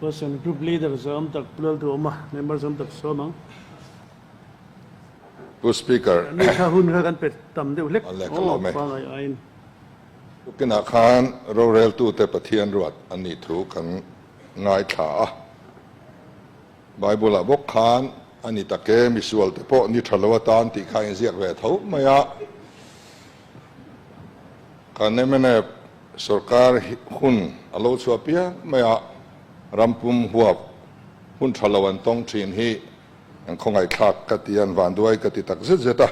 Person group leader zawm tak Pu Lalduhawma member zawm tak sawm ang. Pu Speaker. Ni kha hun kha kan pe tam deuh hlek aw pangai aiin. Tukinah khan roreltute Pathian ruat an nih thu kan ngaithla a. Bible-ah bawk khan a ni tak e, misualte pawh ni tha lo atan tih kha a inziak ve tho mai a. Kan mnf sorkar hun a lo chhuah piang mai a, ram pum huap hun tha lo an tawng thin hi an khawngaihthlak ka ti a, an vanduai ka ti tak zet zet a.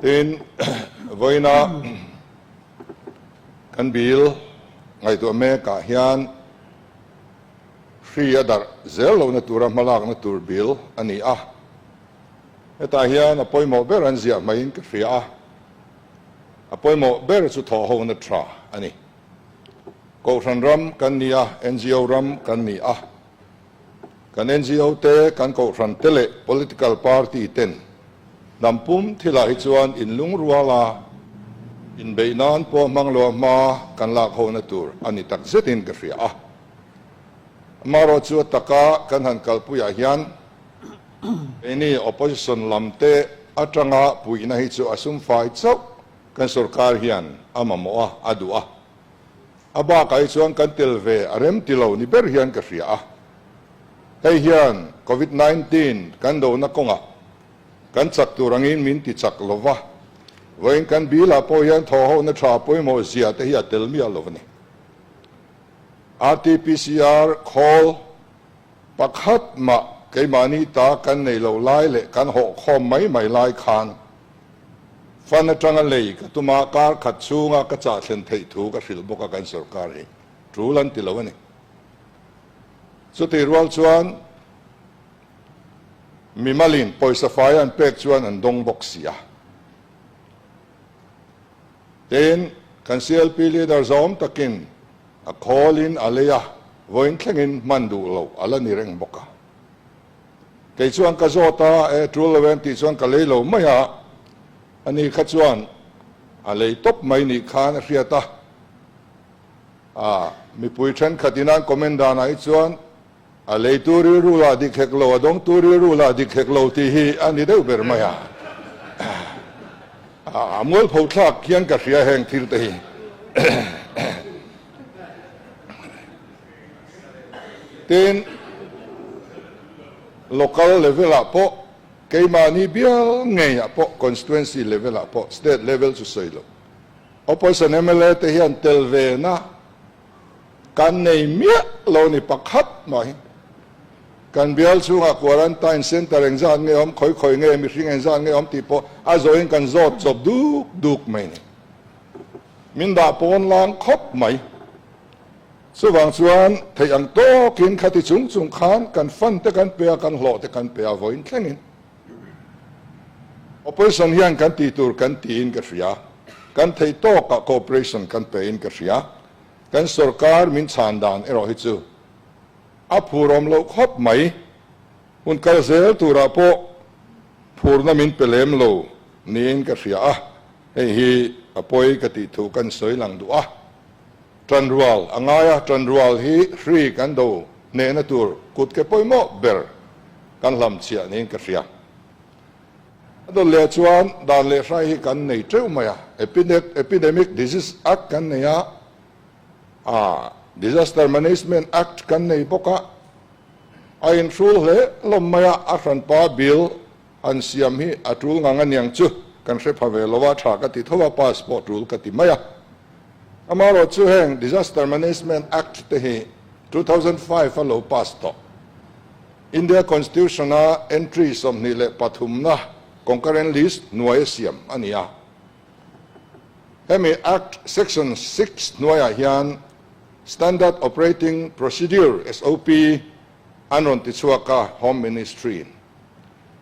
Tin, vawiina kan bill ngaihtuah mekah hian hri a darh zel lohna tura hmalakna tur bill a ni a. Hetah hian a pawimawh ber an ziah hmaiin ka hria a, a pawimawh ber chu thawhhona tha a ni. Kohhran ram kan ni a, NGO ram kan ni a. Kan NGO te, kan kohhran te leh political party ten hnam pum thilah hi chuan inlungrual a, inbeih nan pawh hmang lo a hma kan lak hona tur a ni tak zetin ka hria a. Amaherawhchu a taka kan han kalpuiah hian Keini opposition lam te atanga puihna hi chu a sum fai chauh kan sorkar hian a mamawh a, a duh a. A bakah hi chuan kan tel ve a rem ti lo ni ber hian ka hria a. Hei hian Covid 19 kan dohna kawngah kan chak tur angin min ti chak lo va, vawiin kan bilah pawh hian thawhhohna tha pawimawh zia te hi a tel miah lo a ni. RTPCR khawl. Pakhat mah keimahni ta kan nei loh lai leh kan hawh khawm mai mai lai khan fan atanga lei ka tum a, kar khat chhunga ka chah thlen theih thu ka hrilh bawk a kan sorkar hi tul an ti lo a ni. Chutih rual chuan mimalin pawisa fai an pek chuan an dawng bawk si a. Tin, kan CLP leader zawm takin A khawlin a lei a, vawiin thlengin hman duh loh a la ni reng bawk a. Kei chuan ka zawt a, e tul lo em tih chuan ka lei lo mai a, ani kha chuan a lei tawp mai nih khan a hriat a. A mipui thenkhat in an comment danah hi chuan a leitu rilru lah dik hek lo, a dawngtu rilru lah dik hek lo tih hi a ni deuh ber mai a. A mualpho thlak hian ka hria heng thil te hi. Tin, local level ah pawh keimahni bial ngei ah pawh constituency level ah pawh state level chu sawi lo. Opposition mla te hian tel ve na Kan nei miah lo ni pakhat mai. Kan bial chhungah quarantine centre engzat nge awm, khawi khawi nge, mihring engzat nge awm tih pawh a zawhin kan zawt chawp duk duk mai ni. Min dah pawn lang khawp mai. Chuvang chuan theih ang tawkin khati chung chung khan kan fund te kan pe a, kan hlawh te kan pe a vawiin thlengin. Opposition hian kan tih tur kan tiin ka hria. Kan theih tawkah cooperation kan pein ka hria. Kan sorkar min chhan dan erawh hi chu a phurawm loh khawp mai. Hun kal zel turah pawh phurna min pe lem lo niin ka hria a, hei hi a pawi ka tih thu kan sawi lang duh a. Tanrual a ngai a, tanrual hi hri kan do hnehna tur kut ke pawimawh ber kan hlamchhiah niin ka hria. A dawt leh chuan dan leh hrai hi kan nei teuh mai a, Epidemic Disease Act kan nei a, a Disaster Management Act kan nei bawk a, a inhrul hle hlawm mai a, a hranpa bill han siam hi a tul ngang a niang chu kan hre pha ve lo a, tha ka ti tho a, pass pawh tul ka ti mai a. Amaherawhchu heng Disaster Management Act te hi 2005 a lo pass tawh. India Constitution a entry 23 na Concurrent List hnuai a siam a ni a. Hemi Act Section 6 hnuaiah hian Standard Operating Procedure, SOP, an rawn ti chhuak a Home Ministry in.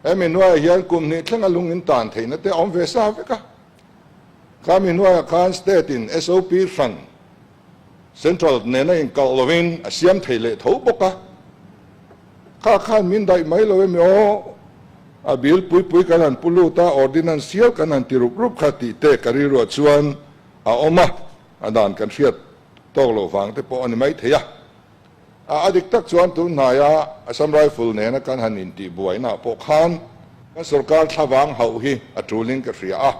Hemi hnuaiah hian kum hnih thlenga lung in tan theihna te a awm ve sa vek a. Khami hnuaiah khan State in SOP hran Central nena inkalh lovin a siam thei leh tho bawk a, kha khan min daih mai lo emi aw? A bill pui pui kan han pu lut a, ordinance hial kan han ti rup rup kha tih te ka rilruah chuan a awm a, a dan kan hriat tawk loh vang te pawh a ni maithei a. A dik tak chuan tun hnaia Assam Rifle nena kan han intih buainaah pawh khan kan sorkar thlavang hauh hi a tulin ka hria a,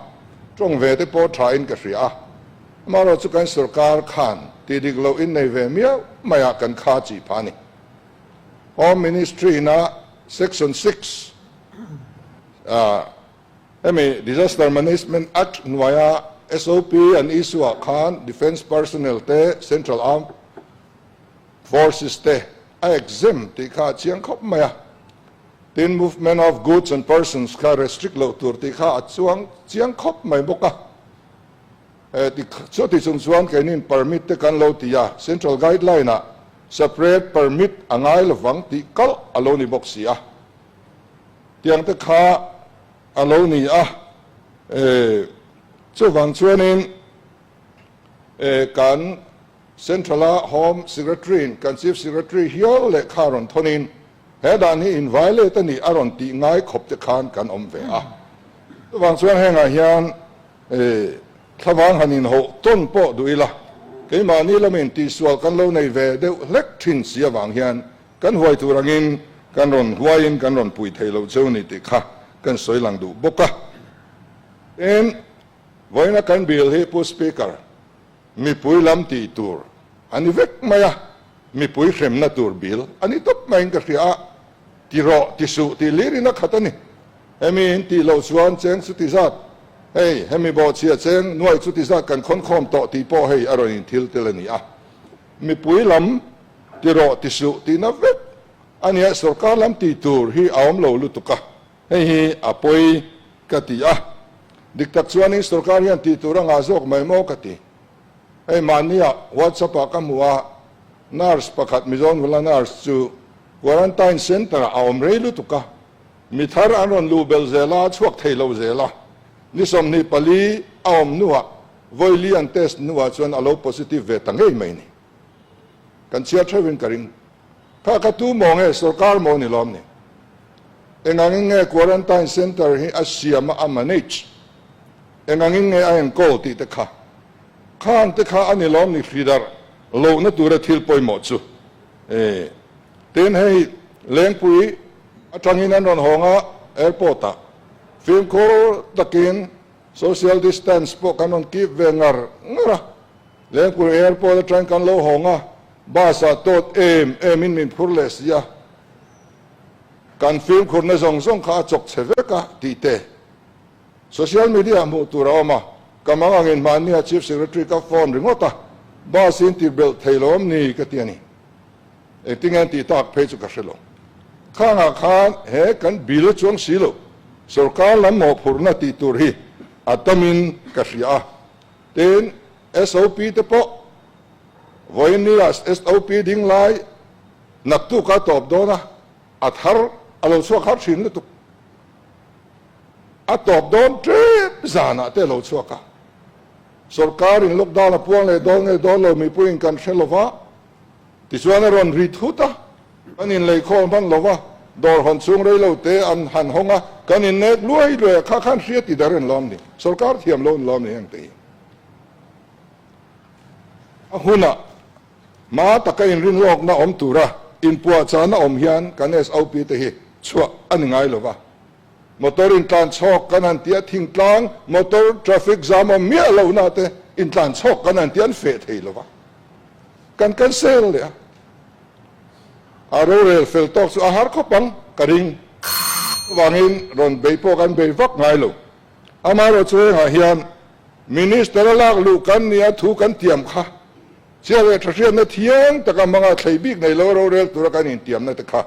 tawng ve te pawh thain ka hria a. Amaherawhchu kan sorkar khan tih dik loh innei ve miau maiah kan kha chih phah a ni. Home Ministry na Section 6 ah hemi Disaster Management Act hnuaia SOP an issue ah khan Defence Personnel te Central Armed Forces te a exempt tih kha a chiang khawp mai a. Tin Movement of Goods and Persons kha restrict loh tur tih kha a chuang chiang khawp mai bawk a. Chuti chung chuan keinin permit te kan lo ti a, Central Guideline ah separate permit a ngai lovang tih kalh a lo ni bawk si a. Tiang te kha a lo ni a, chuvang chuanin kan Central a Home Secretary in kan Chief Secretary hial lehkha rawn thawnin he dan hi in violate a nih a rawn tih ngai khawp te khan kan awm ve a. Chuvang chuan hengah hian Thlavang han inhawh tawn pawh duh ila, keimahni lamin tihsual kan lo nei ve deuh hlek thin si avang hian kan huai tur angin kan rawn huaiin kan rawn pui thei lo cheu ni tih kha kan sawi lang duh bawk a. Tin, vawiina kan bill hi Pu Speaker, mipui lam tih tur a ni vek mai a, mipui hremna tur bill a ni tawp maiin ka hria a, ti rawh, ti suh tih lirin a khat a ni. Hemi in tih loh chuan cheng chu ti zat, hei hemi bawhchhia cheng nuai chu ti zat kan khawnkhawm tawh tih pawh hei a rawn inthil tel a ni a. Mipui lam ti rawh ti suh tihna vek a nia, sorkar lam tih tur hi a awm lo lutuk a, hei hi a pawi ka ti a. Dik tak chuanin sorkar hian tih tur a ngah zawk mai maw ka ti. Hei mahnia WhatsApp ah ka hmu a, nurse pakhat Mizo nula nurse chu quarantine centre ah a awm rei lutuk a, Mi thar an rawn luh belh zel a, chhuak thei lo zel a. Ni 24 a awm hnuah vawi an test hnuah chuan a lo positive ve ta ngei mai ni. Kan chhiar theuhin ka ring. Kha kha tu maw nge sorkar maw ni lawm ni? Engangin nge quarantine centre hi a siam a, a manage? Engangin nge a enkawl tih te kha? Khan te kha a ni lawm ni hridarh lohna tura thil pawimawh chu. Tin hei Lengpui atangin an rawn hawng a, airport ah fimkhur takin social distance pawh kan rawn keep ve ngar ngar a. Lengpui airport atangin kan lo hawng a, bus ah tawt em em in min phur leh si a, kan fimkhurna zawng zawng kha a chawk chhe vek a tih te Social media hmuh tur a awm a, ka mang angin hmannia Chief Secretary ka phone ringawt a, bus in tir belh thei lo awm ni ka ti a ni. Engtin nge an tih tak phei chu ka hre lo. Khangah khan he kan bill a chuang si lo, sorkar lam mawhphurhna tih tur hi a tamin ka hria a. Tin, SOP te pawh vawiinnia SOP ding lai naktuk a tawp dawn a, a thar a lo chhuak har thin lutuk. A tawp dawn tep zanah te a lo chhuak a. Sorkarin lockdown a puang leh dawn nge dawn lo mipuiin kan hre lo va. Tichuan a rawn ri thut a, kan inleikhawm hman lo va, dawr hawn chhung rei lo te an han hawng a, kan innek luai luai a, kha khan hria ti dar en lawm ni, sorkar thiam lo en lawm ni heng te hi. A hunah hma taka inrinlawkna awm tura inpuahchahna awm hian kan SOP te hi chhuah a ni ngai lo va. Motor intlan chhawk kan han tia thingtlang motor traffic jam awm miah lohna te intlan chhawk kan han tia an feh thei lo va. Kan cancel leh a. A rorel fel tawk chu a har khawp ang ka ring. Chuvangin rawn bei pawh kan bei vak ngai lo. Amaherawhchu hengah hian Minister a lak luh kan nia thu kan tiam kha chiah leh thahriatna thiang taka hmanga thlei bik nei lo rorel tura kan intiamna te kha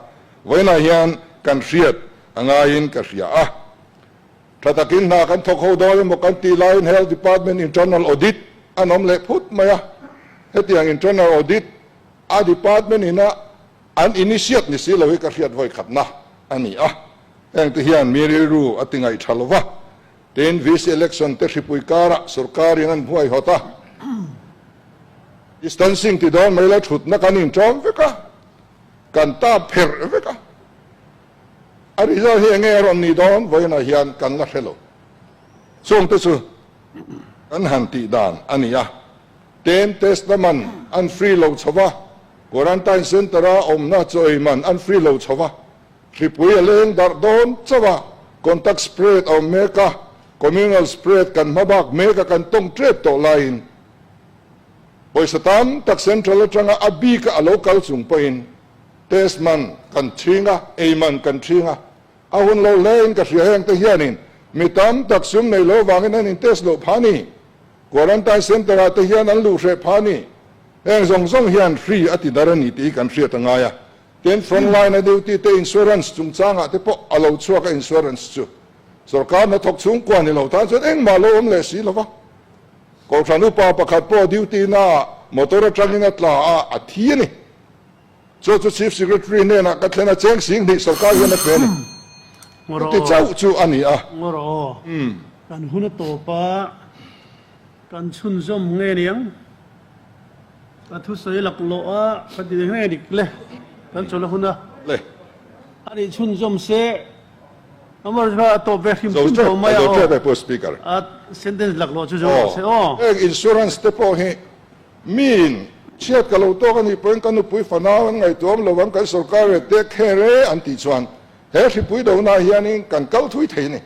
vawiinah hian kan hriat a ngaiin ka hria a. Tha takin hna kan thawk ho dawn emaw kan tih laiin Health Department Internal Audit an awm leh phut mai a. Hetiang Internal Audit a Department ina an initiate ni si lo hi ka hriat vawi khatna a ni a. Heng te hian mi rilru a ti ngaih tha lo va. Tin, VC election te hripui karah sorkarin an huaihawt a. Distancing ti dawn mai la thutna kan inṭawm vek a, kan tap pherh vek a. A result hi enge a rawn nih dawn vawiinah hian kan la hre lo. Chungte chu kan han tih dan a ni a. Ten test na man an free lo chho va, quarantine centre a awmna chaw ei man an free lo chho va, hripui a leng darh dawn chauh a, contact spread a awm mek a, communal spread kan hma bak mek a kan tawng tep tawh laiin pawisa tam tak central atanga a bik a alo kal chung pawhin test man kan thing a, ei man kan thing a, a hun lo hle in ka hria heng te hianin mi tam tak sum nei lo vangin an in test loh phah a ni. Quarantine Centre ah te hian an luh hreh phah a ni. Heng zawng zawng hian hri a ti dar a ni tih hi kan hriat a ngai a. Tin, front line a duty te insurance chungchang ah te pawh a lo chhuak a insurance chu sorkar hnathawk chhungkua ni lo tan chuan engmah lo awm leh si lo va. Kohhran upa pakhat pawh duty na ah motor atangin a tla a, a thi a ni. Chu chu Chief Secretary hnenah ka thlen a, cheng sing hnih sorkar hian a pe a ni. Chuti chauh chu a ni a. Ngawr aw, kan hun a tawp a, kan chhunzawm nge niang? Ka thusawi laklawh a, ka ti nge dik le, kan chawlh a hun a. Le. A nih chhunzawm se, Amar chu a tawp ve hrim hrim tawh mai a aw. Zo tep e Pu Speaker. A sentence laklawh chu zo rawh se aw. Heng insurance te pawh hi Miin, Chhiat ka lo tawk a nih pawhin ka nupui fanau an ngaihtuam lo ang, kan sorkar reh tek kher e an tih chuan he hripui donaah hianin kan kal thui thei a ni.